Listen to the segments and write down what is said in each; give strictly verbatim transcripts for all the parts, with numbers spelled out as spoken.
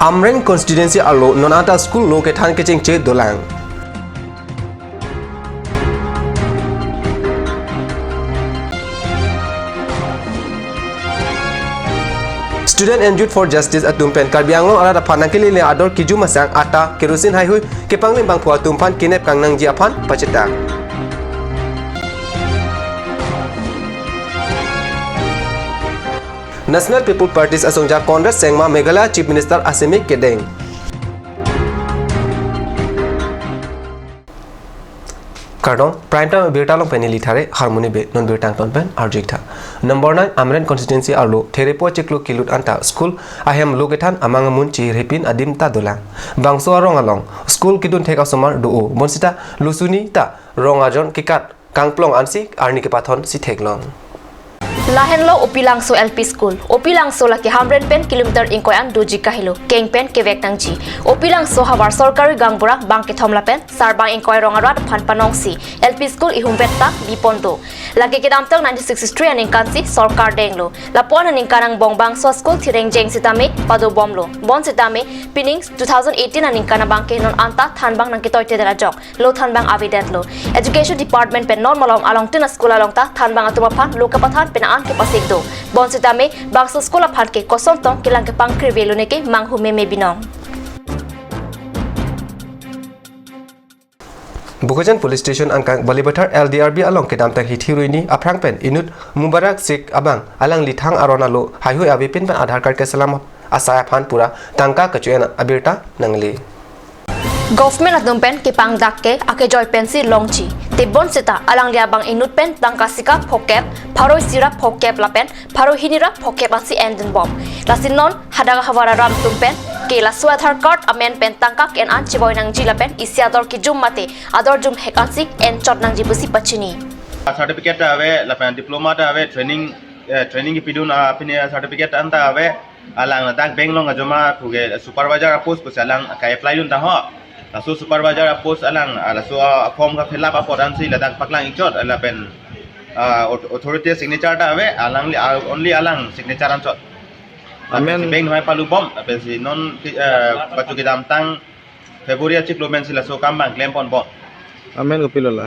Amreng constituency arlo non anta school lo kethan kechengche dolang. Student and Youth for Justice atum pen Karbi Anglong arat aphan nangkelele ador kijum asang ata kerosene haihui kepanglim bangphu atum aphan kenep kangnangji aphan pachethang. National People Party asongja Conrad Sangma Meghalaya Chief Minister aseme kedeng. Kardom, Prime Time abirta along pen neli Thare Harmoni Bey, non birta angton pen arju-ik tha. Number nine Amreng constituency arlo Therepo chiklo kilut anta school ahem lo kethan amang amun chihirhepin adim ta dolang. Bangso arong along school kedun thek asomar do-o, bonsita lusuni ta rong ajon kekat kangplong ansi arni kepathon si theklong. Lahenlo Opilangso L P School. Opilangso lake Hamren pen kilometer ingkoi an doji kahelo. Keng pen kevek nangji. Opilangso havar sorkari gaonbura bang kethom lapen sarbang ingkoi rong arat aphan panongsi L P School ihum vek ta bipon do. Lake kedamtang nineteen sixty-three aningkan si sorkar denglo. Lapu-an aningkan angbong bangso school thireng jeng sitame padobomlo. Bonsitame pining two thousand eighteen aningkan abangke non anta thanbang nangketoi tedet ajok lo thanbang avedetlo. Education Department pen non malom along tin a-school along ta thanbang atum aphan lo kapathan pen an kepasik do. Bonsitame bangso school aphan ke koson tong kelang kepangkri velo neke manghu meme binong. Bokajan Police Station angkang Balipathar L D R B along kedamtang hithi ruini aphrang pen inut Mubarak Sheikh abang alangli thang aron alo haihui avepin pen Aadhaar card keselam asai aphan pura tangka kecho-en abirta nangle. Government atum pen kepangdak ke akejoi pensi longji. Tebon seta alangli abang inut pen tangka sika phokep, pharo isi ra phokep lapen pharo hini ra phokep ansi endunbom. Lasi non hadak ahavar arat atum pen ke laso Aadhaar card amen pen tangka ke-en an chevoi nangji lapen isi ador kijum mate ador jumhek ansi enchot nangji pusi pachini. Certificate ta ave, lapen diploma ta ave, training, eh, training kepidun, ah, pine certificate anta ave, alang ladak bank along ajoma puke supervisor a-post pusi alang ka-apply dun ta ho. Laso supervisor a-post alang, ah, laso, ah, form ka-fill up apot ansi ladak paklang-ikchot, ah, lapen, ah, aut-, authority signature ta ave, alangli, ah, only alang signature anchot. Lapen Amen. Si bank mai palubom, lapen si non, eh, batu kedamtang February achiklo pen si laso akam abang klemponbom. Amen kopilo la?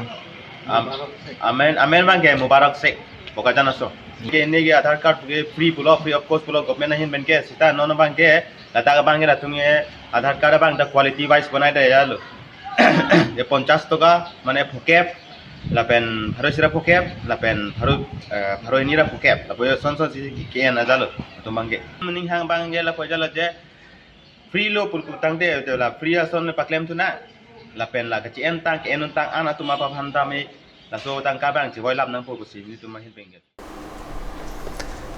Am-, amen, amen abangke Mubarak Sheikh, Bokajan aso. Ke neke Aadhaar card ke free pulo, free of cost pulo government ahin pen ke, seta non abangke, ladak abangke latum ke Aadhaar card abang ta quality wise bonai da ya lo. Ye ponchas toka, mane phokep, lapen pharo isi ra phokep, lapen pharo, eh, pharo hini ra phokep, lapen son son si ke-en ajalo, atum abangke. Mening hang abangke lapu ajalo je, free lo pulku tangte, te la free ason le paklem thu na. Lapen la kachi-en tang, ke-en tang an atum aphan tame, laso tangka abang chevoi lap nangpo pusi nelitum ahin pen ke.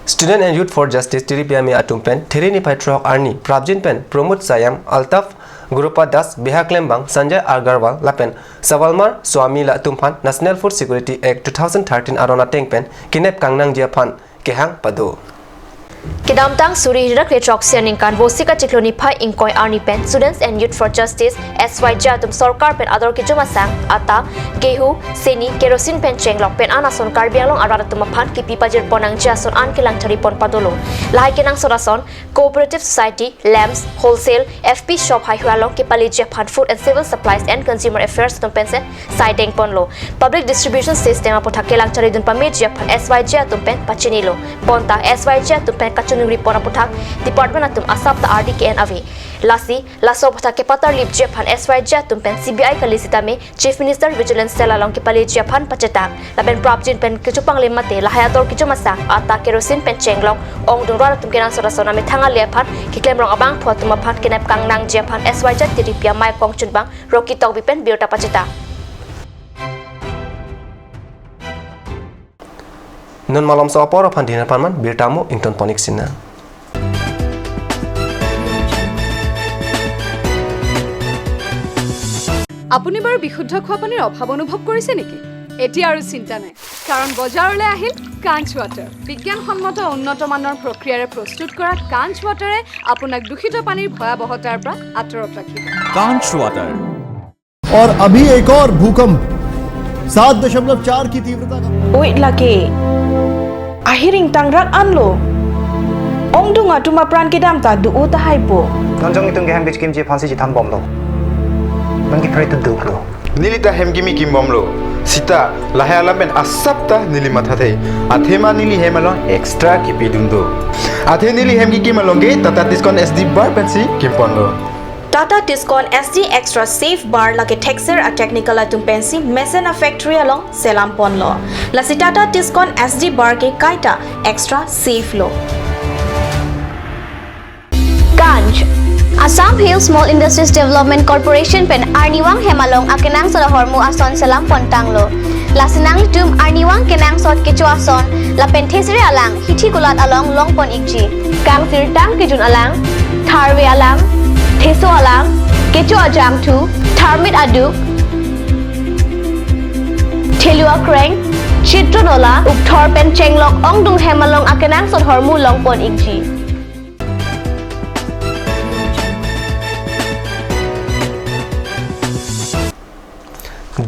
Student and Youth for Justice Tiri Piyame atum pen Tiri niphai throk arni prapjin pen Pramod Sayam, Altaf Gurupa Das, Beha Klembang, Sanjay Agarwal lapen Savalmar Swami la atum aphan National Food Security Act two thousand thirteen aron ateng pen kenep kangnangji aphan kehang pado. Kedamtang suri hini ra kre throksi aningkan Vosik achiklo niphai ingkoi arni pen Students and Youth for Justice, S Y J atum sorkar pen ador kijum asang ata gehu, seni, kerosene pen chenglok pen an ason Karbi Anglong arat atum aphan kipi pajirpon nangji ason an kelang charipon padolo. Lahai kenangsot ason Cooperative Society, lamps, wholesale, F P shop haihui along kepaleji aphan Food and Civil Supplies and Consumer Affairs atum pensi sai dengponlo. Public distribution system aputhak kelang charidun pameji aphan S Y J atum pen pachinilo. Bonta S Y J atum pen kachiningri pon aputhak department atum asap ta ardi ke-en ave. Lasi, laso aputhak kepatar lipji aphan S Y J atum pen C B I kali sitame Chief Minister Vigilance Cell along kepaleji aphan pachetang. Lapen prapjin pen kechupang le mate lahai ador kijum asang ata kerosene pen chenglok ongdung rat atum kenangsot ason amethang ale aphan keklem rong abangphu atum aphan kenep kangnangji aphan S Y J Tiri Piyame kongchun abang Rocky Tokbi pen birta pachetang. Non malomso apor aphan dinner panman birta mo ington ponik sina. আপুনি বাৰু বিশুদ্ধ খোৱা পানীৰ অভাৱ অনুভৱ কৰিছে নেকি? এতিয়া আৰু চিন্তা নাই, কাৰণ বজাৰলৈ আহিল কাঞ্চ ৱাটাৰ। বিজ্ঞানসন্মত উন্নত মানৰ প্ৰক্ৰিয়াৰে প্ৰস্তুত কৰা কাঞ্চ ৱাটাৰে আপোনাক দূষিত পানীৰ ভয়াৱহতাৰ পৰা আঁতৰত ৰাখিব। Kanch Water। और अभी एक और भूकंप, सात दशमलव चार की तीव्रता का। Oi lake. Ahiring tangrak anlo. Ongdung atum apran kedam ta do-o tahai po. Non jong itum ke hem kechekimji aphansi chethan bomlo. Non ke pray to do lo. Neli ta hem kimi kim bomlo. Seta lahai alam pen asap ta neli mathathe. Athema neli hem along extra kipidun do. Athe neli hem kikim along ke Tata Tiscon S D bar pensi kimponlo. Tata Tiscon S D Extra Safe Bar lake thekser a-technical atum pensi mesen a-factory along selam ponlo. Lasi Tata Tiscon S D bar ke kaita extra safe lo. Ganj. Assam Hill Small Industries Development Corporation pen arnivang hem along akenangsot ahormu ason selam pontanglo. Lasi nanglitum arnivang kenangsot kecho ason lapen thesere alang hithi kulat along longpon ikji. Kangsirtang kejun alang, tharve alang, theso alang, kecho ajangthu, tharmit aduk, thelu akreng, chitron ola, ukthor pen chenglok ongdung hem along akenangsot ahormu longpon ikji.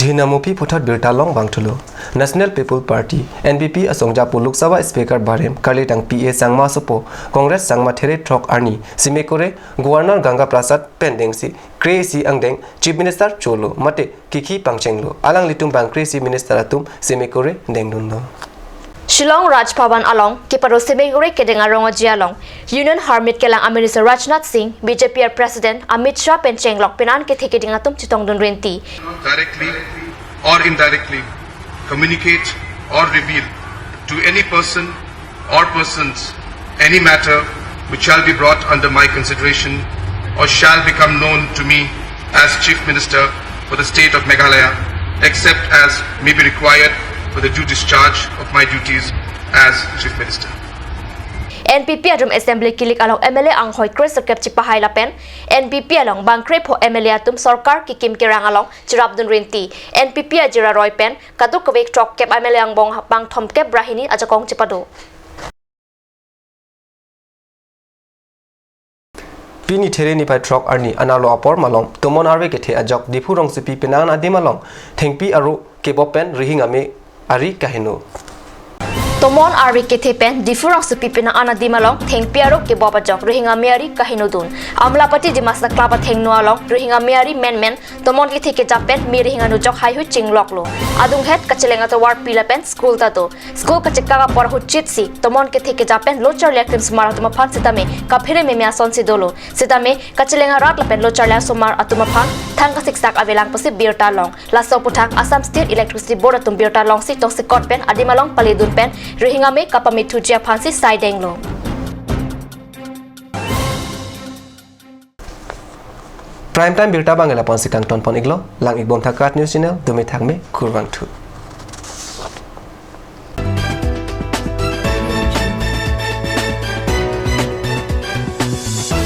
Dhinamophi puthot birta long vangthulo. National People Party, N P P asong japo Lok Sabha Speaker barem karlitang P A Sangma asopo, Congress Sangma there throk arni, Simekore, Governor Ganga Prasad pen dengsi, kre-isi angdeng, Chief Minister cholo, mate kikhi pangchenglo, alanglitum bang kre-isi Minister atum Simekore dengdunlo. Shillong Raj Bhavan along kepado Simekore kedeng arong-aji along Union Hermit kelang a-Minister Rajnath Singh, B J P a-President Amit Shah pen chenglok penan kethe keding atum chetongdun rinti. Directly or indirectly communicate or reveal to any person or persons any matter which shall be brought under my consideration or shall become known to me as Chief Minister for the state of Meghalaya, except as may be required for the due discharge of my duties as Chief Minister. N P P atum Assembly kilik along M L A anghoi kre sirkep chepahai lapen N P P along bang krepho M L A atum sorkar kekim kerang along cherapdun rinti. N P P ajira roi pen kadokave throkkep M L A angbong bang thomkep ra hini ajakong chepado. Pini there niphai throk arni anerlo apor malom tomon arve kethe ajok Diphu rongsopi penang adim along thengpi aro kebop pen rihing ame ari kaheno. Tomon arve kethe pen Diphu rongsopi penang adim along thengpi aro kebop ajok rihing ame ari kahenodun. Amlapati Dimasa Club athengno along rihing ame ari menmen tomon kethe kejap pen me rihing anujok haihui chingloklo. Adunghet kacheleng atovar pi lapen school ta do. School kachekak apor ahut chitsi tomon kethe kejap pen lo charli akrimsomar atum aphan sitame kaphere meme asonsi dolo. Sitame kacheleng arat lapen lo charli asomar atum aphan thang kasiksak avelang pusi birta long. Laso aputhak Assam State Electricity Board atum birta longsi tongsekot pen adim along paledun pen rihing ame kapamithuji aphansi saidenglo. Prime Time birta bang elaponsi kangtonpon iklo, lang ikbom tha KAT News Channel, dome thakme, kurvangthu.